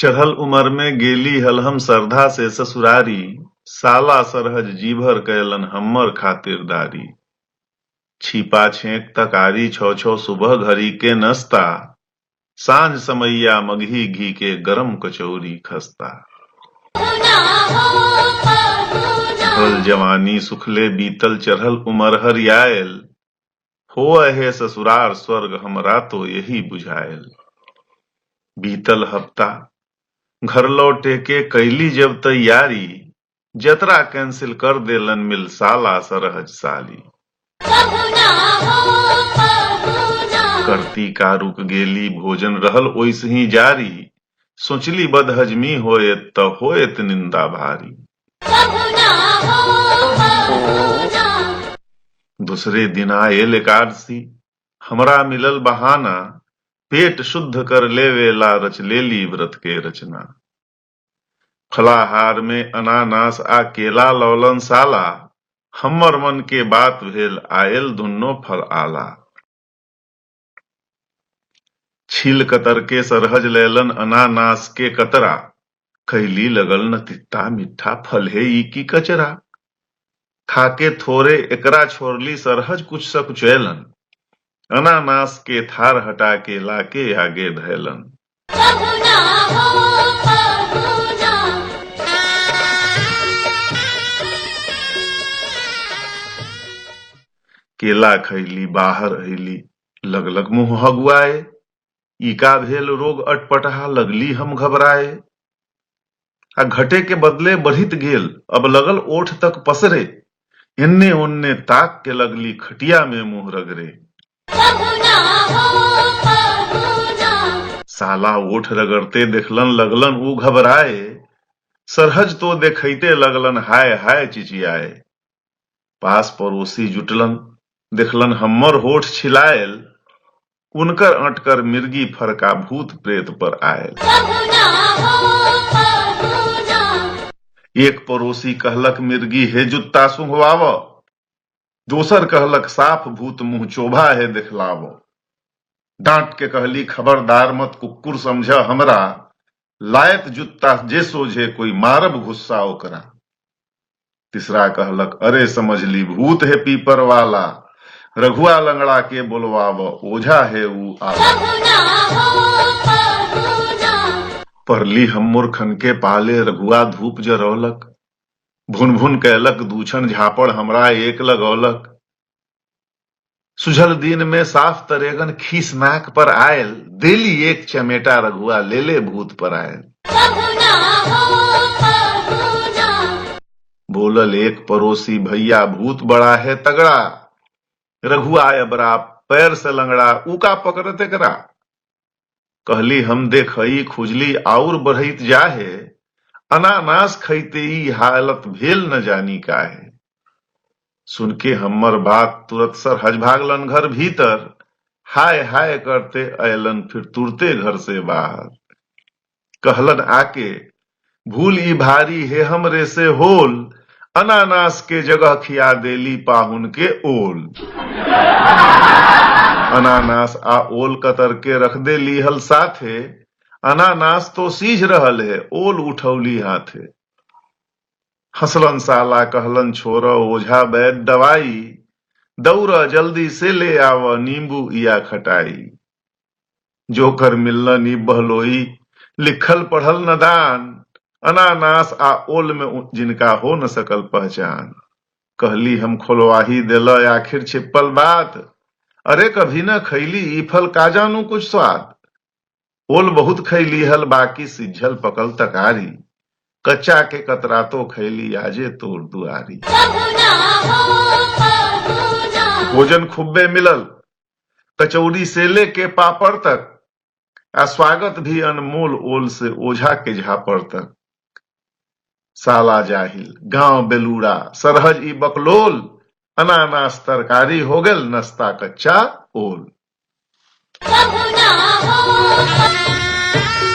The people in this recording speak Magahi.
चढ़ल उमर में गेली हल हम सरधा से ससुरारी, साला सरहज जीभर कयलन हम्मर खातिरदारी। छीपा छेंक तकारी छौ छौ सुबह घरी के नस्ता, सांझ समैया मगही घी के गरम कचौरी खस्ता। भरल जवानी सुखले बीतल चढ़ल उमर हरियायल, होअ हे ससुरार स्वर्ग हमरा तो यही बुझायल। बीतल हफ्ता घर लौटे के कैली जब तैयारी, जतरा कैंसिल कर देलन मिल साला सरहज साली। करती का रुक गेली भोजन रहल ओइसे ही जारी, सोचली बदहजमी होयत त होयत निंदा भारी। दूसरे दिन आयल एकादशी, हमरा मिलल बहाना, पेट शुद्ध कर लेवेला रच लेली व्रत के रचना। फलाहार में अनानास आ केला लौलन साला, हम्मर मन के बात भेल आयल दुन्नो फल आला। छील कतर के सरहज लैलन अनानास के कतरा, खैली लगल न तित्ता मिठ्ठा फल हे ई की कचरा। खाके थोड़े एकरा छोड़ली सरहज कुछ सकुचैलन, अनानास के थार हटा के लाके आगे धैलन। केला खैली बाहर अइली लगलक मुंह हगुआए, ई का भेल रोग अटपटहा लगली हम घबराए। आ घटे के बदले बढ़ित गेल अब लगल ओठ तक पसरे, एन्ने ओन्ने ताक के लगली खटिया में मुंह रगड़े। साला ओठ रगड़ते देखलन लगलन ऊ घबराए, सरहज तो देखैते लगलन हाय हाय चिचियाए। पास पड़ोसी जुटलन देखलन हम्मर होठ छिलायल, उनकर अंटकर मिर्गी फरका भूत प्रेत पर आयल। एक पड़ोसी कहलक मिर्गी हे जुत्ता सुंघवाव, दोसर कहलक साफ भूत मुंह चोभा है देखलाव। डांट के कहली खबरदार मत कुक्कुर समझ हमरा, लायत जुत्ता जे सोझे कोई मारब गुस्सा ओकरा। तीसरा कहलक अरे समझली भूत है पीपर वाला, रघुआ लंगड़ा के बोलवाव ओझा है ऊ आला। परली हम मूर्खन के पाले रघुआ धूप जरौलक, भुन भुन कैलक दूछन झापड़ हमरा एक लगौलक। सुझल दिन में साफ तरेगन खीस नाक पर आयल, देली एक चमेटा रघुआ ले ले भूत पर आयल। बोलल एक पड़ोसी भैया भूत बड़ा है तगड़ा, रघुआ अबरा पैर से लंगड़ा ऊका पकड़त एकरा। कहली हम देखई खुजली आउर बढ़ैत जाहे, अनानास खैते ई हालत भेल न जानी काहे। सुन के हम्मर बात तुरत सरहज भागलन घर भीतर, हाय हाय करते अयलन फिर तुरते घर से बाहर। कहलन आके भूल ई भारी हे हमरे से होल, अनानास के जगह खिया देली पाहुन के ओल। अनानास आ ओल कतर के रख देली हल साथे, अनानास तो सीझ रहल है ओल उठौली हाथे। हंसलन साला कहलन छोर ओझा वैद दवाई, दौड़ जल्दी से ले आव नींबू इया खटाई। जोकर मिललन ई बहलोई लिखल पढ़ल नदान, अनानास आ ओल में जिनका हो न सकल पहचान। कहली हम खोलवाही दिल आखिर छिपल बात, अरे कभी न खैली ई फल का जानू कुछ स्वाद। ओल बहुत खैली हल बाकी सिझल पकल तकारी, कच्चा के कतरा तो खैली आजे तोर दुआरी। भोजन खुब्बे मिलल कचौड़ी से लेके पापड़ तक, आ स्वागत भी अनमोल ओल से ओझा के झापड़ तक। साला जाहिल गांव बेलूरा सरहज ई बकलोल, अनानास तरकारी हो गेल नस्ता कच्चा ओल।